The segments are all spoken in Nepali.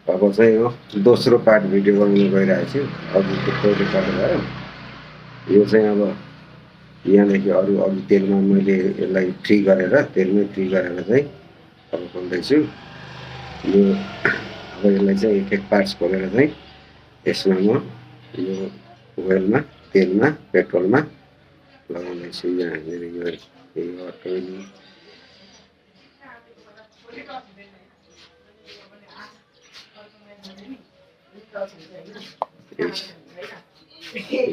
अब चाहिँ हो दोस्रो पार्ट भिडियो बनाउन गइरहेको छु। अघिको पहिलो पार्ट भयो, यो चाहिँ अब यहाँदेखि अरू अघि तेलमा मैले यसलाई फ्री गरेर तेलमै फ्री गरेर चाहिँ अब खोल्दैछु। यो अब यसलाई चाहिँ एक एक पार्ट्स खोलेर चाहिँ यसमा म यो ओइलमा तेलमा पेट्रोलमा लगाउँदैछु। यहाँनिर यो अटोइल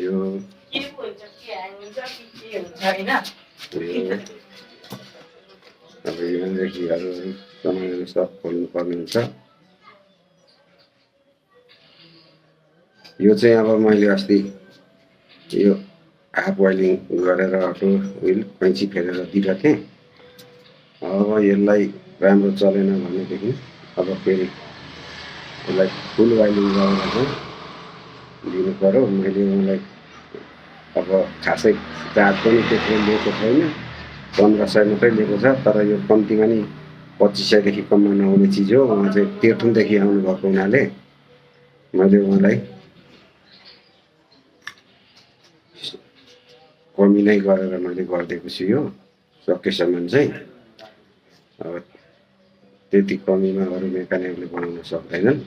यो अब यहाँदेखि अरू सामानहरू सब खोल्नु पर्ने हुन्छ। यो चाहिँ अब मैले अस्ति यो हाफ वाइलिङ गरेर अटो विल कैँची फेरेर दिइराखेँ। अब यसलाई राम्रो चलेन भनेदेखि अब फेरि यसलाई फुल वाइलिङ गरेर चाहिँ दिनु पर्यो। मैले उनलाई अब खासै चार्ज पनि त्यत्रो लिएको छैन, 1500 मात्रै लिएको छ। तर यो कम्तीमा नि 2500देखि कममा नहुने चिज हो। उहाँ चाहिँ तेह्रथुमदेखि आउनुभएको हुनाले मैले उहाँलाई कमी नै गरेर मैले गरिदिएको छु। यो सकेसम्म चाहिँ अब त्यति कमीमा अरू मेकानिकले बनाउन सक्दैनन्।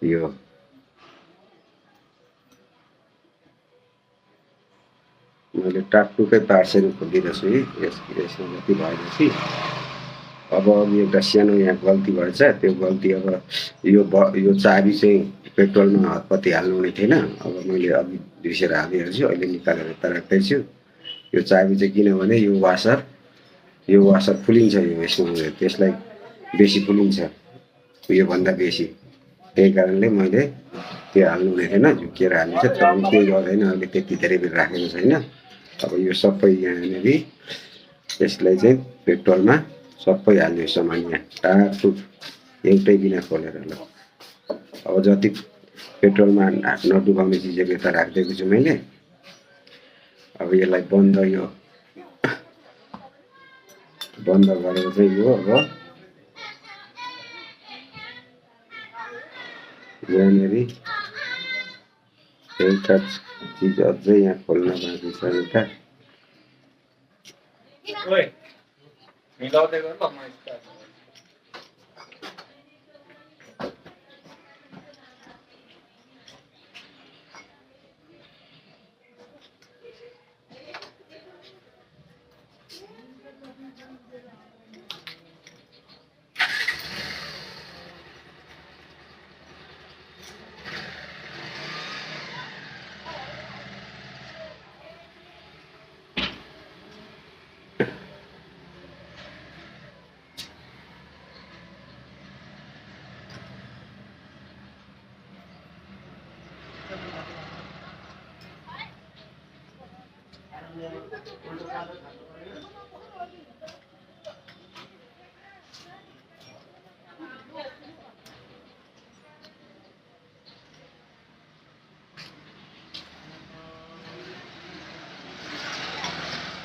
यो मैले टाकटुकै पार्ट्सहरू खोलिदिँदैछु है। यसमा जति भएपछि अब अघि एउटा सानो यहाँ गल्ती भएछ। त्यो गल्ती अब यो चाबी चाहिँ पेट्रोलमा हतपत्ती हाल्नु हुने थिएन। अब मैले अघि बिर्सेर हालिदिएको छु, अहिले निकालेर यता राख्दैछु। यो चाबी चाहिँ किनभने यो वासर फुलिन्छ। यो यसमा त्यसलाई बेसी फुलिन्छ योभन्दा बेसी, त्यही कारणले मैले त्यो हाल्नु हुने थिएन, झुकिएर हालिन्छ। तर पनि केही गर्दैन, अहिले त्यति धेरै बेर राखेको छैन। अब यो सबै यहाँनिर यसलाई चाहिँ पेट्रोलमा सबै हाल्ने सामान यहाँ टाकटुक एउटै बिना खोलेर ल। अब जति पेट्रोलमा नडुबाउने चिजहरू यता राखिदिएको छु मैले। अब यसलाई बन्द गरेर चाहिँ यो अब यहाँनिर एउटा चिज अझै यहाँ खोल्न बाँकी छ। एउटा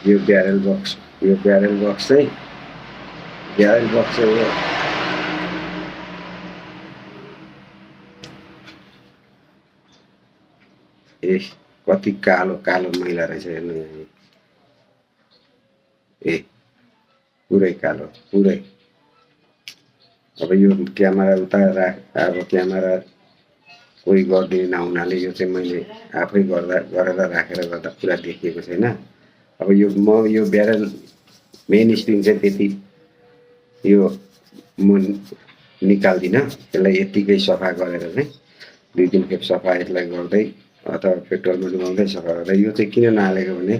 यो ब्यारेल बक्स चाहिँ ए कति कालो मैला रहेछ हेर्नु। ए पुरै कालो, पुरै अब यो क्यामेरा उता अब क्यामेरा कोही गरिदिने नहुनाले यो चाहिँ मैले आफै गरेर राखेर गर्दा पुरा देखिएको छैन। अब यो म यो ब्यारेल मेन स्प्रिङ चाहिँ त्यति यो म निकाल्दिनँ, यसलाई यत्तिकै सफा गरेर चाहिँ 2-3 खेप सफा यसलाई गर्दै अथवा पेट्रोलमा डुबाउँदै सफा गर्दा। यो चाहिँ किन नहालेको भने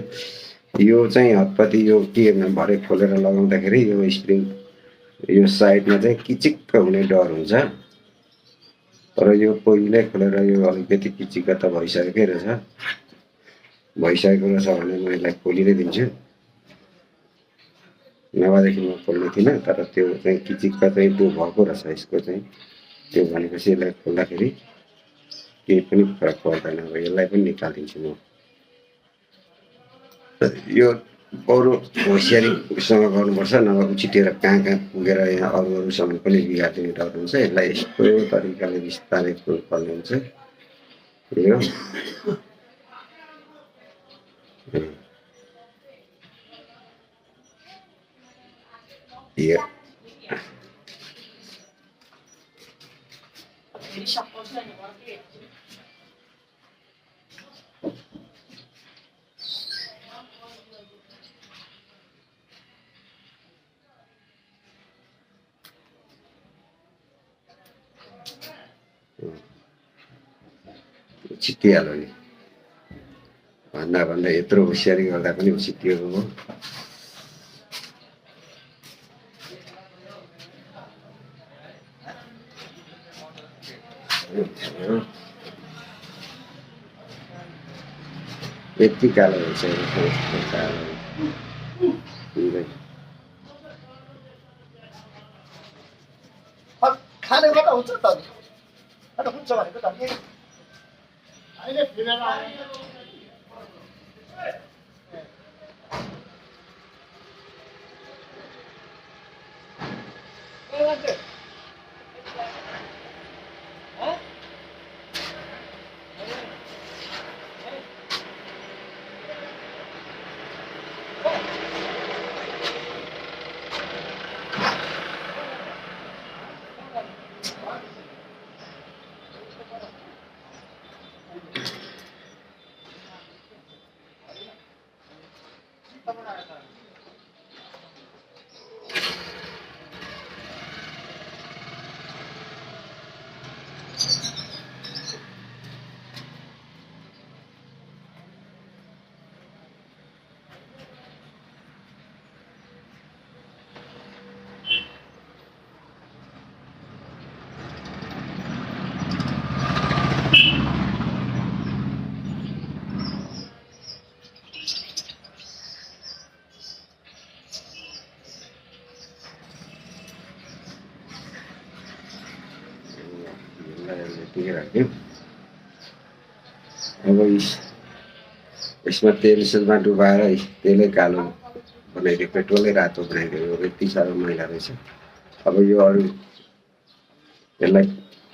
यो चाहिँ हतपति यो के भरे खोलेर लगाउँदाखेरि यो स्प्रिङ यो साइडमा चाहिँ किचिक्क हुने डर हुन्छ। तर यो पहिल्यै खोलेर यो अलिकति किचिक्क त भइसकेकै रहेछ। भइसकेको रहेछ भने म यसलाई खोलि नै दिन्छु, नभएदेखि म खोल्ने थिइनँ। तर त्यो चाहिँ किचिक्क चाहिँ त्यो भएको रहेछ यसको चाहिँ, त्यो भनेपछि यसलाई खोल्दाखेरि केही पनि फरक पर्दैन। अब यसलाई पनि निकालिदिन्छु म। यो अरू होसियारीसँग गर्नुपर्छ, नभए उछिटेर कहाँ कहाँ पुगेर यहाँ अरूसँग पनि बिगारिदिने डर हुन्छ। यसलाई यस्तो तरिकाले बिस्तारै खोल्नुपर्ने हुन्छ। यो छिट्टिहाल्यो नि, भन्दा भन्दा यत्रो होसियारी गर्दा पनि छिट्टिएको हो। यति कालो भइसकेको खाने मात्रै हुन्छ त अनि हुन्छ भनेको त नि अहिले फिरेर राख्यो। अब यसमा तेलमा डुबाएर तेलै कालो बनाइदियो, पेट्रोलै रातो बनाइदियो। यति साह्रो मैला रहेछ। अब यो अरू यसलाई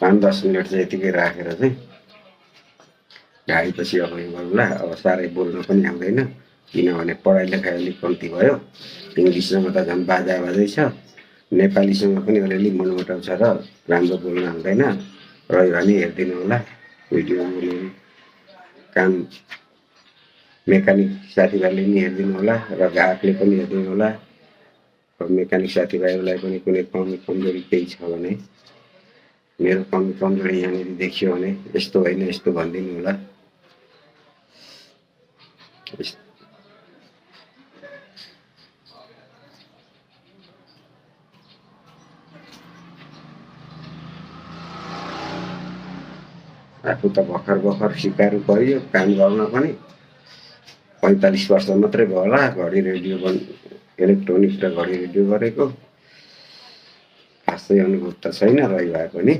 5-10 मिनट चाहिँ यतिकै राखेर चाहिँ ढाडेपछि अब यो गरौँला। अब साह्रै बोल्न पनि आउँदैन, किनभने पढाइ लेखाइ अलिक कम्ती भयो। इङ्ग्लिससँग त झन् बाजा बाजै छ, नेपालीसँग पनि अलिअलि मनमुटाउ छ र राम्रो बोल्न आउँदैन। रह्यो भने हेरिदिनु होला भिडियो। काम मेकानिक साथीभाइले पनि हेरिदिनु होला र ग्राहकले पनि हेरिदिनु होला। मेकानिक साथीभाइहरूलाई पनि कुनै कमी कमजोरी केही छ भने, मेरो कमी कमजोरी यहाँनिर देखियो भने यस्तो होइन यस्तो भनिदिनु होला। आफू त भर्खर सिकाउनु पर्यो काम गर्न पनि। 45 वर्ष मात्रै भयो होला घडी रेडियो इलेक्ट्रोनिक र घडी रेडियो गरेको। खासै अनुभव त छैन, रहि भए पनि।